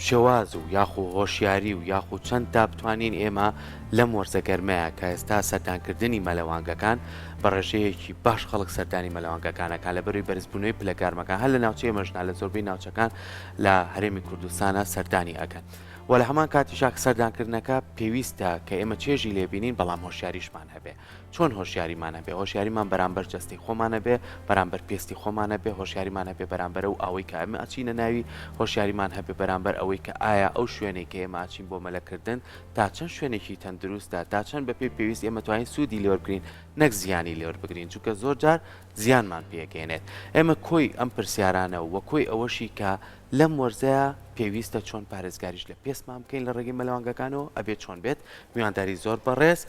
شێواز و یاخو هۆشیاری و یاخو چەند تا بتوانین ئێمە لەم وەرزە گەرمەیە کە ئێستا سەردانکردنی مەلەوانگەکان بە ڕێژەیەکی باش خەڵک سەردانی مەلەوانگەکان ئەکات لەبەروی بەرزبوونەوەی پلە گەرمەکان هەر لە ناوچەی ئێمەش نا لە زۆربەی ناوچەکان لە هەرێمی کوردستانا سەردانی ئەکەن و لە هەمان کاتیشا سەردانکردنەکە پێویستە کە ئێمە چێژی لێ بینین بەڵام هۆشیاریشمان هەبێ. چۆن هۆشیاریمان هەبێ؟ هۆشیاریمان بەرامبەر جەستەی خۆمان هەبێ، بەرامبەر پێستی خۆمان هەبێ، هۆشیاریمان هەبێ بەرامبەر ئەو ئاوەی کە ئێمە ئەچینە ناوی، هۆشیاریمان هەبێ بەرامبەر ئەوەی کە ئایا ئەو شوێنەی کە ئێمە ئەچین بۆ مەلەکردن تا چەند شوێنێکی تەندروستە، تا چەند بەپێی پێویست ئێمە توانین سوودی لێوەربگرین نەک زیانی لێوەربگرین، چونکە زۆر جار زیانمان پێگەیەنێت. ئێمە کۆی ئەم پرسیارانە و کۆی ئەوەشی کە لەم وەرزەیا پێویستە چۆن پارێزگاریش لە پێستمان بکەین لە ڕێگەی مەلەوانگەکانەوە ئەبێ چۆن بێت میوانداری زۆر بەڕێز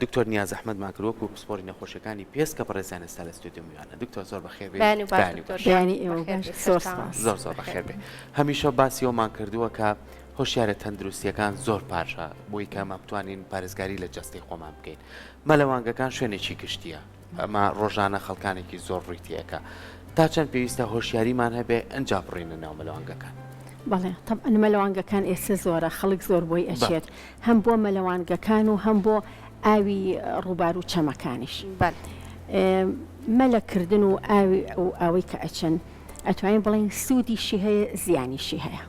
دکتۆر نیاز ئەحمەدمان کرد وەکو پسپۆری نەخۆشیەکانی پێست کە بەڕێزیان ئێستا لە ستۆدیۆ میوانە دکتۆر زۆر بەخێر بێی بەیانی باش بەیانی دکتۆر باش گیان بەیانی ئێوە بەخێر باش بێی زۆر سەرچاوان سپاس. زۆر زۆر بەخێر بەخێر بێ هەمیشە باسی ئەومان کردووە کە هۆشیارە تەندروستیەکان زۆر باشە بۆی کە ئەمە بتوانین پارێزگاری لە جەستەی خۆمان بکەین مەلەوانگەکان شوێنێکی گشتیە ئەمە ڕۆژانە خەڵکانێکی زۆر ڕووی تێئەکا. تا چەند پێویستە هۆشیاریمان هەبێ ئنجا بڕۆینە ناو مەلەوانگەکان؟ بەڵێ تەبعەن مەلەوانگەکان ئێستا زۆرە خەڵک زۆر بۆی ئەچێت هەم بۆ مەلەوانگەکان و هەم بۆ ئاوی ڕووبار و چەمەکانیش. مەلە کردن و ئاوی ئەو ئاوەی کە ئەچن ئەتوانین بڵێین سوودیشی هەیە زیانیشی هەیە.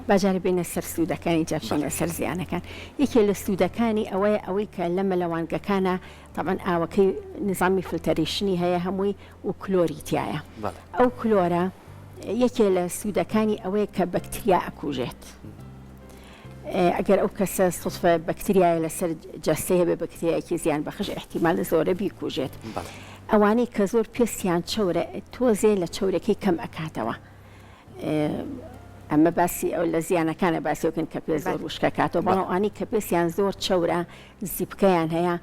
با جارێ بێینە سەر سوودەکانی جا بچینە سەر زیانەکان. یەکێ لە سوودەکانی ئەوەیە ئەوەی کە لە مەلەوانگەکانا تەبعەن ئاوەکەی نیزامی filtration ی هەیە هەمووی و کلۆری تیایە ئەو کلۆرە یەکێ لە سوودەکانی ئەوەیە کە بەکتریا ئەکوژێت ئەگەر ئەو کەسە سوتفە بەکتریایە لەسەر جەستەی هەبێ بەکتریایەکی زیان بەخش ئیحتیمال زۆرە بیکوژێت ئەوانەی کە زۆر پێستیان چەورە تۆزێ لە چەورەکەی کەم ئەکاتەوە ئەمە باسی ئەو لە زیانەکانە باسی بکەن کە پێ زۆر وشکەکاتەوە بەڵام ئەوانەی کە پێستیان زۆر چەورە زیپکەیان هەیە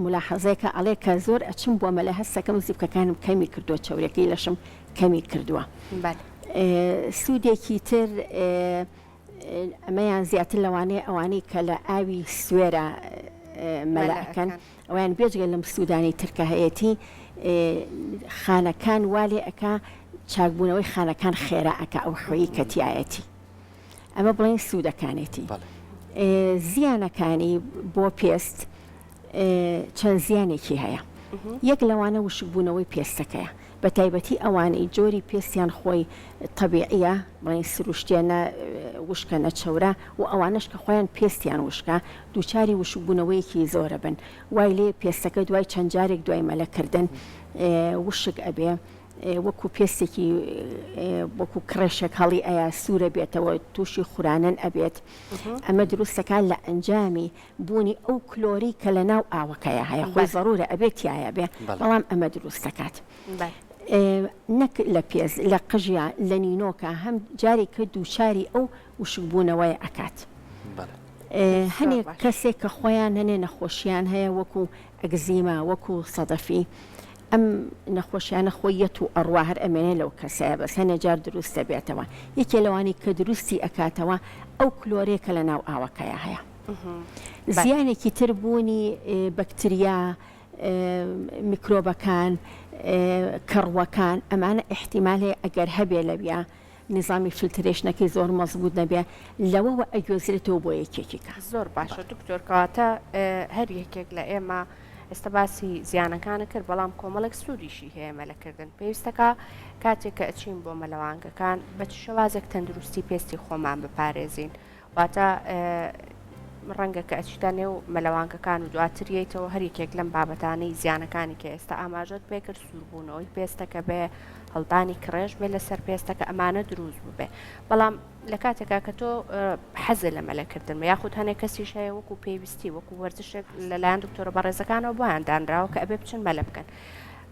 مولاحەزەیەکە ئەڵێ کە زۆر ئەچم بۆ مەلە هەستەکەم زیپکەکانم کەمی کردووە چەورەکەی لەشم کەمی کردووە سوودێکی تر ئەمەیان زیاتر لەوانەیە ئەوانەی کە لە ئاوی سوێرە مەلە ئەکەن ئەویان بێجگە لەم سوودانەی تر کە هەیەتی خانەکان والێ ئەکا چاکبوونەوەی خانەکان خێرا ئەکا ئەو خوێی کە تایەتی ئەمە بڵێین سوودەکانێتی. زیانەکانی بۆ پێست چەند زیانێکی هەیە یەک لەوانە وشکبوونەوەی پێستەکەیە بە تایبەتی ئەوانەی جۆری پێستیان خۆی تەبیعیە بڵێن سروشتیە نە وشکە نە چەورە و ئەوانەش کە خۆیان پێستیان وشکە دووچاری وشکبوونەوەیەکی زۆرە بن وای لێ پێستەکە دوای چەند جارێک دوای مەلەکردن وشک ئەبێ وەکو پێستێکی وەکو کڕێشێک هەڵی ئەیا سوورە بێتەوە تووشی خورانن ئەبێت ئەمە دروستەکە لە ئەنجامی بوونی ئەو کلۆری کە لە ناو ئاوەکەیە هەیە خۆی زەڕورە ئەبێت تایە بێ بەڵام ئەمە دروست دەکات نەک لە پێست لە قژیا لە نینۆکە هەم جارێک کە دووچاری ئەو وشکبوونەوەی ئەکات هەنێک کەسێک کە خۆیان هەنێ نەخۆشیان هەیە وەکو ئەگزیما وەکو سەدەفی ئەم نەخۆشیانە خۆی یەت و ئەڕوا هەر ئەمێنێ لەو کەسەیا بەس هەنێ جار دروست دەبێتەوە یەکێ لەوانەی کە دروستی ئەکاتەوە ئەو کلۆرەیە کە لە ناو ئاوەکەیا هەیە زیانێکی تر بوونی بەکتریا میکرۆبەکان کەڕووەکان ئەمانە ئیحتیمال هەیە ئەگەر هەبێ لەویا نیزامی filtration ەکەی زۆر مەزبوت نەبێ لەوەوە ئەگوێزرێتەوە بۆ یەکێکی کە. زۆر باشە دکتۆر کەواتە هەر یەکێک لە ئێمە ئێستا باسی زیانەکانە کرد بەڵام کۆمەڵێک سوودیشی هەیە مەلەکردن پێویستەکە کاتێک کە ئەچین بۆ مەلەوانگەکان بە چ شێوازێک تەندروستی پێستی خۆمان بپارێزین واتە ڕەنگە کە ئەچیتە نێو مەلەوانگەکان و دواتر یەیتەوە هەر یەکێک لەم بابەتانەی زیانەکانی کە ئێستا ئاماژەت پێکرد سووربوونەوەی پێستەکە بێ هەڵدانی کڕێژ بێ لەسەر پێستەکە ئەمانە دروست ببێ بەڵام لە کاتێکا کە تۆ حەزە لە مەلەکردن یاخود هەنێک کەسیش هەیە وەکو پێویستی وەکو وەرزشێک لەلایەن دکتۆرە بەڕێزەکانەوە بۆیان دانراوە کە ئەبێ بچن مەلە بکەن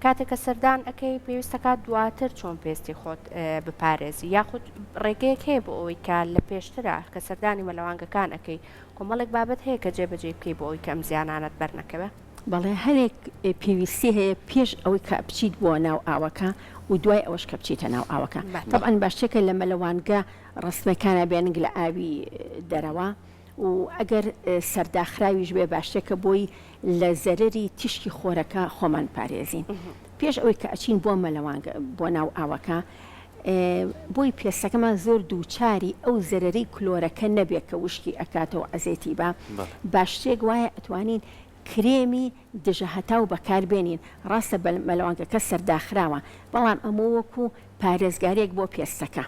کاتێک کە سەردان ئەکەی پێویستەکات دواتر چۆن پێستی خۆت بپارێزی یاخود ڕێگەیەک هەیە بۆ ئەوەی کە لە پێشترا کە سەردانی مەلەوانگەکان ئەکەی کۆمەڵێک بابەت هەیە کە جێبەجێی بکەی بۆ ئەوەی کە ئەم زیانانەت بەرنەکەوێ؟ بەڵێ هەنێک پێویستی هەیە پێش ئەوەی کە بچیت بۆ ناو ئاوەکە و دوای ئەوەش کە بچیتە ناو ئاوەکە تەبعەن باشترکە لە مەلەوانگە ڕەسمەکانە بێنگ لە ئاوی دەرەوە و ئەگەر سەرداخراویش بێ باشترکە بۆی لە زەرەری تیشکی خۆرەکە خۆمان پارێزین پێش ئەوەی کە ئەچین بۆ مەلەوانگە بۆ ناو ئاوەکە. بۆی پێستەکەمان زۆر دووچاری ئەو زەرەرەی کلۆرەکە نەبێ کە وشکی ئەکاتەوە عەزێتی با باشترێک وایە ئەتوانین کرێمی دژە هەتاو بەکار بێنین ڕاستە مەلەوانگەکە سەرداخراوە بەڵام ئەمە وەکو پارێزگاریەک بۆ پێستەکە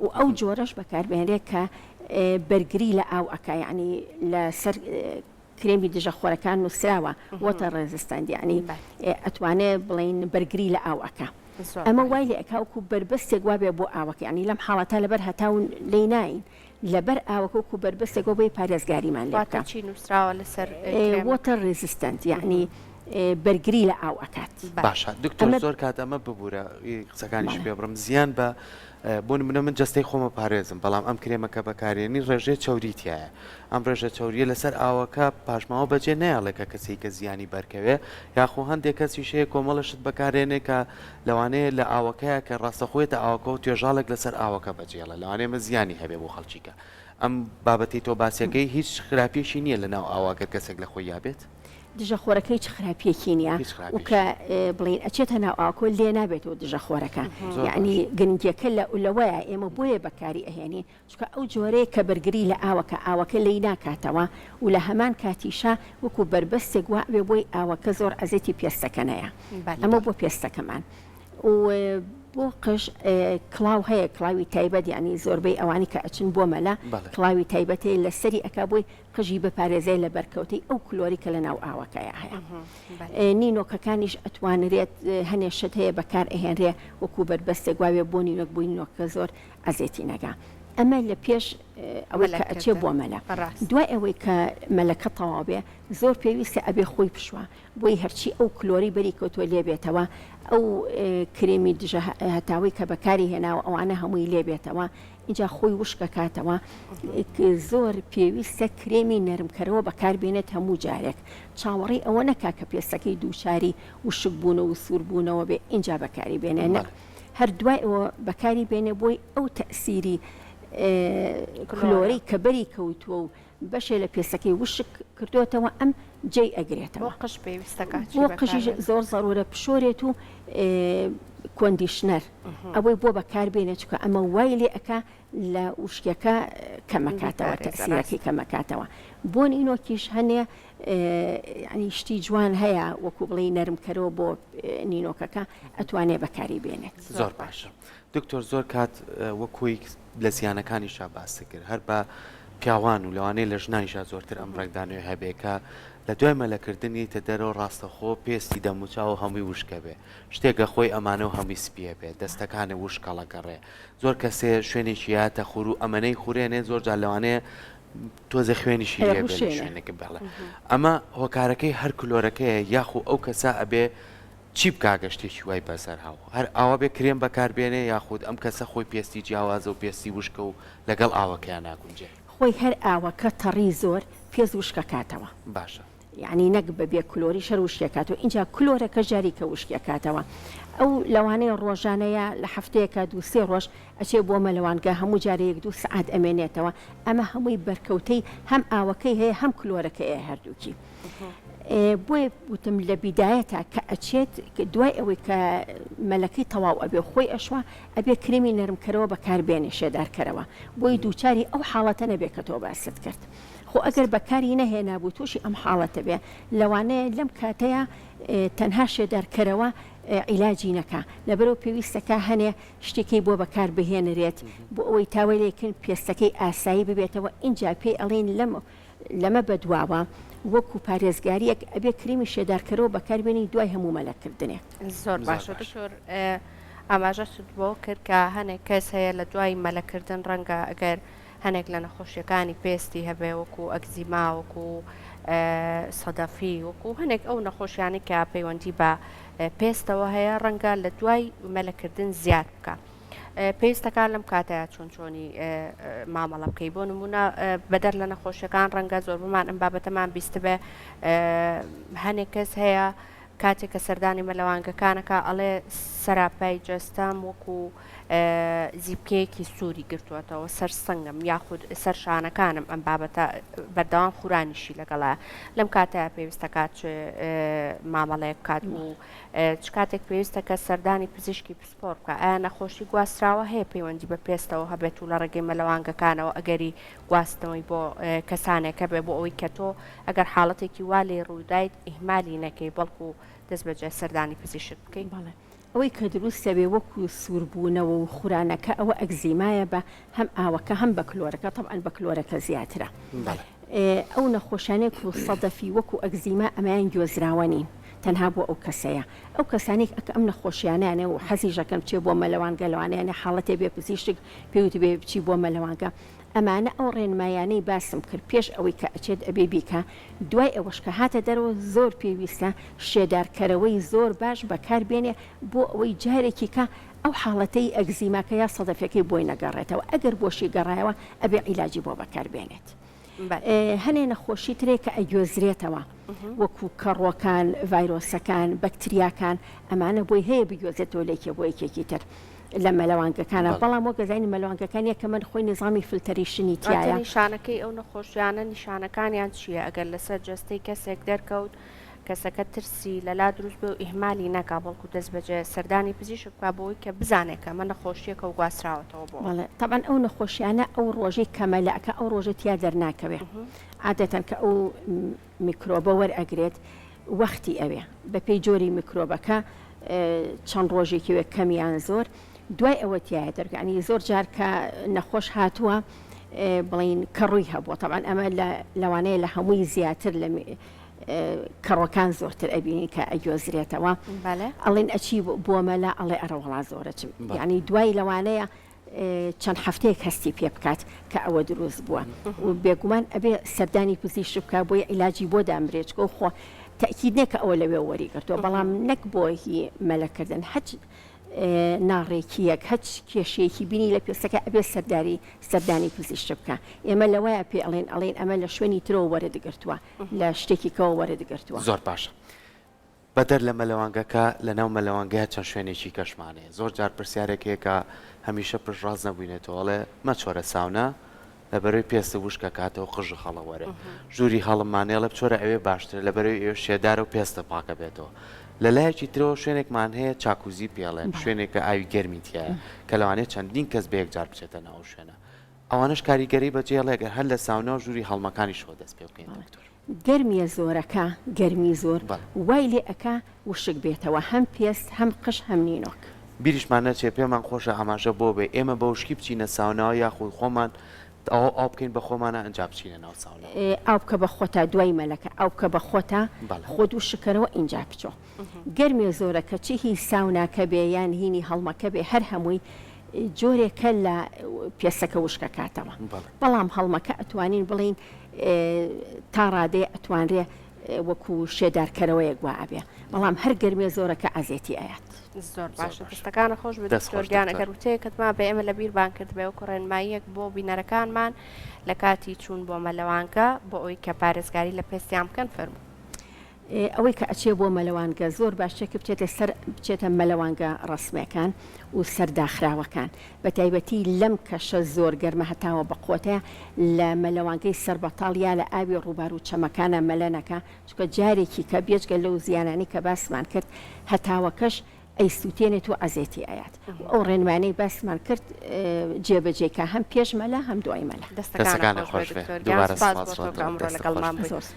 و ئەو جۆرەش بەکاربێنرێت کە بەرگری لە ئاو ئەکا یەعنی لە سەر کرێمی دژە خۆرەکان نووسراوە water resistant یەعنی ئەتوانێ بڵێین بەرگری لە ئاو ئەکا ئەمە وای لێ ئەکا وەکو بەربەستێک وابێ بۆ ئاوەکە یەعنی لەم حاڵەتە لەبەر هەتاو لێی ناین لەبەر ئاوەکە وەکو بەربەستێک وە بۆی پارێزگاریمان لێ بکا. واتە چی نووسراوە لەسەر کرێمەکە؟ water resistant یەعنی بەرگری لە ئاو ئەکات. باشە دکتۆر زۆر کات ئەمە ببورە قسەکانیش پێ بڕم زیان بە بۆ نمونە من جەستەی خۆمە پارێزم بەڵام ئەم کرێمە کە بەکارێنی ڕێژەی چەوری تایە ئەم ڕێژە چەوریە لەسەر ئاوەکە پاشماوە بەجێ نایەڵێ کە کەسێک کە زیانی بەرکەوێ یاخۆ هەندێک کەسیش هەیە کۆمەڵە شت بەکارێنێ کە لەوانەیە لە ئاوەکەیە کە ڕاستەخۆیەتە ئاوەکەەوە توێژاڵێک لەسەر ئاوەکە بەجێڵێ لەوانەیە مە زیانی هەبێ بۆ خەڵکیکە ئەم بابەتی تۆ باسیەکەی هیچ خراپیەکی نییە لە ناو ئاوا گەر کەسێک لە خۆی یابێت؟ دژە خۆرەکە هیچ خراپیەکی نییە و کە بڵین ئەچێتە ناو ئاکۆ لێ نابێتەوە دژە خۆرەکە یعنی گرنگیەکە لە لەوەیە ئێمە بۆیە بەکاری ئەهێنین چونکە ئەو جۆرەیە کە بەرگری لە ئاوەکە ئاوەکە لێی ناکاتەوە و لە هەمان کاتیشا وەکو بەربەستێک وابێ بۆی ئاوەکە زۆر ئەزێتی پێستەکە نەیە ئەمە بۆ پێستەکەمان و بۆ قژ کڵاو هەیە کڵاوی تایبەت یعنی زۆربەی ئەوانی کە ئەچن بۆ مەلە کڵاوی تایبەت هەیە لەسەری ئەکا بۆی قژی بپارێزێ لە بەرکەوتەی ئەو کلۆری کە لە ناو ئاوەکەیا هەیە نینۆکەکانیش ئەتوانرێت هەنێ شت هەیە بەکار ئەهێنرێ وەکو بەربەستێک واوێ بۆ نینۆک بۆی نینۆکەکە زۆر ئەزێتی نەگا ئەمە لە پێش ئەوەی کە ئەچێ بۆ مەلە دوای ئەوەی کە مەلەکە تەواو بێ زۆر پێویستە ئەبێ خۆی بشوا بۆی هەرچی ئەو کلۆری بەری کەوتووە لێ بێتەوە ئەو کرێمی دژە هەتاوەی کە بەکاری هێناوە ئەوانە هەمووی لێ بێتەوە ئینجا خۆی وشکەکاتەوە زۆر پێویستە کرێمی نەرمکەرەوە بەکار بێنێت هەموو جارێک چاوەڕێی ئەوە نەکا کە پێستەکەی دووچاری وشکبوونەوە و سووربوونەوە بێ ئینجا بەکاری بێنێ نا هەر دوای ئەوە بەکاری بێنێ بۆی ئەو تەئسیری کلۆرەی کە بەری کەوتووە و بەشێ لە پێستەکەی وشک کردۆتەوە ئەم جێی ئەگرێتەوە. بۆ قژ پێویستە کە چی بۆ قژیش زۆر زەرورە بشۆرێت و conditioner ئەوەی بۆ بەکار بێنێت چونکە ئەمە وای لێ ئەکا لە وشکیەکە کەمەکاتەوە تەئسیرەکەی کەمەکاتەوە. بۆ نینۆکیش هەنێ یانی شتی جوان هەیە وەکو بڵێی نەرمکەرەوە بۆ نینۆکەکە ئەتوانێ بەکاری بێنێت. زۆر باشە دکتۆر زۆر کات وەکوی لە زیانەکانیشا باست کرد هەر بە پیاوان و لەوانەیە لە ژنانیشا زۆرتر ئەم ڕەنگدانەوەی هەبێ کە لە دوای مەلەکردن یەیتە دەرەوە ڕاستەخۆ پێستی دەموچاو هەمووی وشکە بێ شتێکە خۆی ئەمانە و هەمووی سپیە بێ دەستەکانێ وشکەڵەگەڕێ زۆر کەسێ شوێنێکی یاتە خور و ئەمەنەی خورێنێ زۆر جار لەوانەیە تۆزێ خوێنیشی لێ بێ لە شوێنێک بەڵێ ئەمە هۆکارەکەی هەر کلۆرەکەیە یاخو ئەو کەسە ئەبێ چی بکا گەر شتێکی وای بەسەر هاو هەر ئاوا بێ کرێم بەکار بێنێ یاخود ئەم کەسە خۆی پێستی جیاوازە و پێستی وشکە و لەگەڵ ئاوەکەیا ناگونجێ. خۆی هەر ئاوەکە تەڕی زۆر پێست وشکەکاتەوە. باشە. یەعنی نەک بە بێ کلۆریش هەر وشکیەکاتەوە ئینجا کلۆرەکەش جاری کە وشکیەکاتەوە ئەو لەوانەیە ڕۆژانە یا لە هەفتەیەکا دوو سێ ڕۆژ ئەچێ بۆ مەلەوانگە هەموو جارێ یەک دوو سەعات ئەمێنێتەوە ئەمە هەمووی بەرکەوتەی هەم ئاوەکەی هەیە هەم کلۆرەکەی هەیە هەردووکی بۆیە وتم لە بیدایەتا کە ئەچێت دوای ئەوەی کە مەلەکەی تەواو ئەبێ خۆی ئەشوا ئەبێ کرێمی نەرمکەرەوە بەکار بێنێ شێدارکەرەوە بۆی دووچاری ئەو حاڵەتە نەبێ کە تۆ باست کرد خۆ ئەگەر بەکاری نەهێنابوو تووشی ئەم حاڵەتە بێ لەوانەیە لەم کاتەیا تەنها شێدارکەرەوە عیلاجی نەکا لەبەرئەوە پێویستەکا هەنێ شتێکی بۆ بەکار بهێنرێت بۆ ئەوەی تاوەلێکن پێستەکەی ئاسایی ببێتەوە ئینجا پێی ئەڵێین لەم لەمە بەدواوە وەکو پارێزگاریەک ئەبێ کریمی شێدارکەرەوە بەکار بێنی دوای هەموو مەلەکردنێک. زۆر باشە دکتۆر ئاماژەت بۆ کرد کە هەنێک کەس هەیە لە دوای مەلەکردن ڕەنگە ئەگەر هەنێک لە نەخۆشیەکانی پێستی هەبێ وەکو ئەکزیما وەکو سەدەفی وەکو هەنێک ئەو نەخۆشیانەی کە پەیوەندی بە پێستەوە هەیە ڕەنگە لە دوای مەلەکردن زیاد بکە. پێویستەکە لەم کاتەیە چۆن چۆنی مامەڵە بکەی بۆ نمونە بەدەر لە نەخۆشیەکان ڕەنگە زۆربەمان ئەم بابەتەمان بیستبێ هەنێک کەس هەیە. کاتێک کە سەردانی مەلەوانگەکان ئەکا ئەڵێ سەراپای جەستەم وەکو زیپکەیەکی سووری گرتووەتەوە سەر سنگم یاخود سەر شانەکانم ئەم بابەتە بەردەوام خورانیشی لەگەڵە لەم کاتەیە پێویستە کات چ مامەڵەیەک بکات و چ کاتێک پێویستە کە سەردانی پزیشکی پسپۆر بکە ئایا نەخۆشی گواستراوە هەیە پەیوەندی بە پێستەوە هەبێت و لە ڕێگەی مەلەوانگەکانەوە ئەگەری گواستنەوەی بۆ کەسانێک هەبێ بۆ ئەوەی کە تۆ ئەگەر حاڵەتێکی وا لێی ڕوودایت ئیهمالی نەکەی بەڵکو دەستبەجێ سەردانی پزیشک بکەی؟ بەڵێ ئەوەی کە دروست دەبێ وەکو سووربوونەوە و خورانەکە ئەوە ئەکزیمایە بە هەم ئاوەکە هەم بە کلۆرەکە تەبعەن بە کلۆرەکە زیاترە ئەو نەخۆشانەی کو سەدەفی وەکو ئەکزیما ئەمەیان گوێزراوە نین تەنها بۆ ئەو کەسەیە ئەو کەسانەی کە ئەم نەخۆشیانەیان هەیە و حەزیش ئەکەن بچێ بۆ مەلەوانگە لەوانەیە حاڵەتێ بێ پزیشک پێی وتبێ بچی بۆ مەلەوانگە ئەمانە ئەو ڕێنمایانەی باسم کرد پێش ئەوەی کە ئەچێت ئەبێ بیکا دوای ئەوەش کە هاتە دەرەوە زۆر پێویستە شێدارکەرەوەی زۆر باش بەکار بێنێ بۆ ئەوەی جارێکی کە ئەو حاڵەتەی ئەگزیماکە یا سەدەفەکەی بۆی نەگەڕێتەوە ئەگەر بۆشی گەڕایەوە ئەبێ عیلاجی بۆ بەکار بێنێت. هەنێ نەخۆشی ترێ کە ئەگوێزرێتەوە وەکو کەڕوەکان، ڤایرۆسەکان، بەکتریاکان ئەمانە بۆی هەیە بگوێزێتەوە لە یەکێ بۆ یەکێکی تر لە مەلەوانگەکانە بەڵام وەک ئەزانین مەلەوانگەکان یەکەمەن خۆی نیزامی filtration ی تیایە. نیشانەکەی ئەو نەخۆشیانە نیشانەکانیان چییە ئەگەر لەسەر جەستەی کەسێک دەرکەوت کەسەکە ترسی لەلا دروست بێ و ئیهمالی نەکا بەڵکو دەستبەجێ سەردانی پزیشک بکا بۆوەی کە بزانێ کە ئەمە نەخۆشییەکە و گواستراوەتەوە بۆ. بەڵێ تەبعەن ئەو نەخۆشیانە ئەو ڕۆژەی کە مەلەکە ئەو ڕۆژە تیا دەرناکەوێ عادەتەن کە ئەو میکرۆبە وەرئەگرێت وەختی ئەوێ بەپێی جۆری میکرۆبەکە چەند ڕۆژێکی وێ کەم یان زۆر دوای ئەوە تایە دەرگانی زۆر جار کە نەخۆش هاتووە بڵین کەڕووی هەبووە تەبعەن ئەمە لەوانەیە لە هەمووی زیاتر لە کەڕۆکان زۆرتر ئەبینین کە ئەگۆزرێتەوە ئەڵێن ئەچی بۆ مەلا ئەڵێ ئەرەوەڵا زۆرەچم یعنی دوای لەوانەیە چەند هەفتەیەک هەستی پێ بکات کە ئەوە دروست بووە و بێگومان ئەبێ سەردانی پزیشک بکە بۆی عیلاجی بۆ دامرێچکە و خۆ تەکید نییە کە ئەوە لەوێ وەری گرتووە بەڵام نەک بۆ هی مەلەکردن هەچ ناڕێکییەک هەچ کێشەیەکی بینی لە پێستەکە ئەبێ سەرداری سەردانی پزیشک بکا ئێمە لەوەیە پێ ئەڵێن ئەڵێن ئەمە لە شوێنی ترەوە وەرت گرتووە لە شتێکی کەوە وەرت گرتووە. زۆر باشە بەدەر لە مەلەوانگەکە لەناو مەلەوانگەیا چەند شوێنێکی کەشمان هەیە زۆر جار پرسیارێک هەیە کە هەمیشە پشتڕاست نەبووینەتەوە ئەڵێ مەچۆرە ساونا لەبەرەوەی پێستت وشک ئەکاتەوە قژت هەڵەوەرێ ژووری هەڵممان هەیە ئەڵێ بچۆرە ئەوێ باشترە لەبەرەوەی ئەوێ شێدارە و پێستت پاکەبێتەوە لە لایەکی ترەوە شوێنێکمان هەیە چاکوزی پێڵێن شوێنێکە ئاوی گەرمی تیایە کە لەوانەیە چەندین کەس بە یەکجار بچێتە ناو ئەو شوێنە ئەوانەش کاریگەری بەجێڵێ گەر هەر لە ساونا و ژووری هەڵمەکانیشەوە دەست پێ بکەین دکتۆر. گەرمیە زۆرەکە، گەرمی زۆر، وای لێ ئەکا وشک بێتەوە هەم پێست هەم قژ هەم نینۆک. بیریشمان نەچێ پێمان خۆشە ئاماژە بۆ بێ ئێمە بە وشکی بچینە ساوناوە یاخود خۆمان تەواو ئاو بکەین بە خۆمانا ئنجا بچینە ناو ساونا. ئاو بکە بە خۆتا دوای مەلەکە ئاو بکە بە خۆتا خۆت وشک کەرەوە ئینجا بچۆ. گەرمیە زۆرەکە چ هی ساوناکە بێ یان هینی هەڵمەکە بێ هەر هەمووی جۆرێکە لە پێستەکە وشکەکاتەوە بەڵام هەڵمەکە ئەتوانین بڵێین تا ڕادەیە ئەتوانرێ وەکو شێدارکەرەوەیەک وا ئەبێ بەڵام هەر گەرمیە زۆرەکە ئەزێتی ئەیات. زۆر باشە دەستەکانت خۆش بێت دکتۆر گیان ئەگەر وتەیەکت مابێ ئێمە لە بیرمان کردبێ وەکو ڕێنماییەک بۆ بینەرەکانمان لە کاتی چوون بۆ مەلەوانگە بۆ ئەوەی کە پارێزگاری لە پێستیان بکەن فەرموو. ئەوەی کە ئەچێ بۆ مەلەوانگە زۆر باشترە کە بچێتە سەر بچێتە مەلەوانگە ڕەسمیەکان و سەر داخراوەکان بە تایبەتی لەم کەشە زۆر گەرمە هەتاوە بەقوەتە لە مەلەوانگەی سەر بەتاڵ یا لە ئاوی ڕووبار و چەمەکانا مەلە نەکا چونکە جارێکی کە بێجگە لەو زیانانەی کە باسمان کرد هەتاوەکەش ئەیسوتێنێت و عەزێتی ئەیات و ئەو ڕێنمایانەی باسمان کرد جێبەجێی کا هەم پێش مەلە هەم دوای مەلە. دەستەکانت خۆش بێت دکتۆر گیان سوپاس بۆ تۆ کە ئەمڕۆ لەگەڵمان بوویت. زۆر سوپاس.